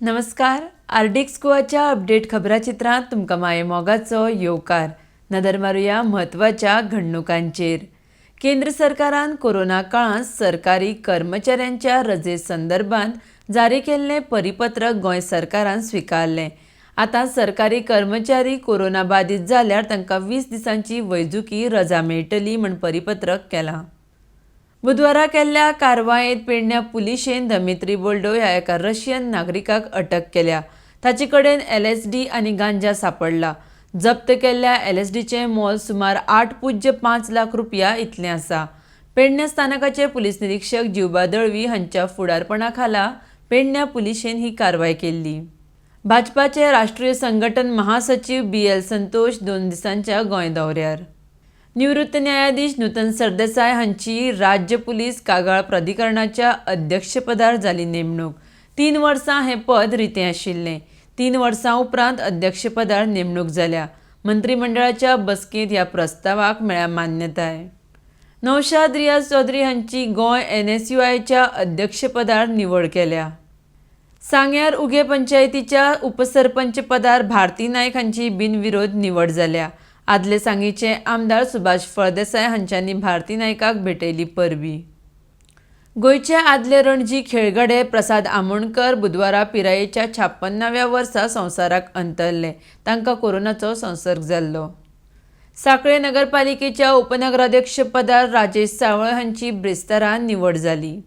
नमस्कार, RDX गोवाच्या update खबराचित्रांत तुमकां माये मोगाचो येवकार. नदर मारुया म्हत्वाच्या घडणुकांचेर. केंद्र सरकारान कोरोना काळांत सरकारी कर्मचाऱ्यांच्या रजे संदर्भात जारी केल्लें परिपत्रक गोंय सरकारान स्विकारलें. आतां सरकारी कर्मचारी कोरोना बादीत जाल्यार तांकां 20 दिसांची वैजकी रजा मेळटली म्हूण परिपत्रक केलां. बुधवारा केल्ल्या कारवायेंत पेडण्यां पुलिशेन दमित्री बोल्डो ह्या एका रशियन नागरिकाक अटक केल्या. ताचे कडेन एलएसडी आनी गांजा सांपडला. जप्त केल्ल्या एलएसडीचें मोल सुमार 8.05 लाख रुपया इतलें आसा. पेडण्यां स्थानकाचे पुलीस निरिक्षक जिवबा दळवी हांच्या फुडारपणा खाला पेडण्यां पुलिशेन ही कारवाय केल्ली. भाजपाचे राष्ट्रीय संघटन महासचीव बी एल संतोष 2 दिसांच्या गोंय दौऱ्यार. निवृत्त न्यायाधीश नूतन सरदेसाय हांची राज्य पुलीस कागाळ प्राधिकरणाच्या अध्यक्षपदार जाली नेमणूक. 3 वर्सां हें पद रितें आशिल्लें. 3 वर्सां उपरांत अध्यक्षपदार नेमणूक जाल्या. मंत्रीमंडळाच्या बसकेंत ह्या प्रस्तावाक मेळ्ळ्या मान्यताय. नौशाद रियाज चौधरी हांची गोंय एनएसयूआयच्या अध्यक्षपदार निवड केल्या. सांग्यार उगे पंचायतीच्या उपसरपंच पदार भारती नायक हांची बिनविरोध निवड जाल्या. आदले सांगेचे आमदार सुभाष फळदेसाय हांच्यांनी भारती नायकाक भेटयली परबी. गोंयचे आदले रणजी खेळगडे प्रसाद आमोणकर बुधवारा पिरायेच्या 56व्या वर्सा संवसाराक अंतरले. तांकां कोरोनाचो संसर्ग जाल्लो. सांखळे नगरपालिकेच्या उपनगराध्यक्ष पदार राजेश सावळ हांची ब्रेस्तारा निवड जाली.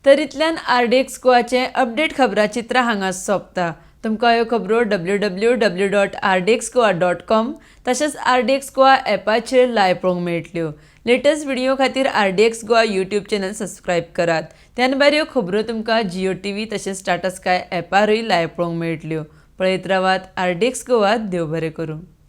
तर इतल्यान आरडीएक्स गोवाचें अपडेट खबराचित्र हांगा सोंपता. तुमकां ह्यो खबरो www.rdxgoa.com तशेंच आरडीएक्स गोवा ॲपाचेर लायव्ह पळोवंक मेळटल्यो. लेटस्ट व्हिडिओ खातीर RDX Goa YouTube channel subscribe करात. त्यान भायर ह्यो खबरो तुमकां जियो टीव्ही तशेंच टाटा स्काय ॲपारूय लायव्ह पळोवंक मेळटल्यो. पळयत रावात आरडीएक्स गोवा. देव बरें करूं.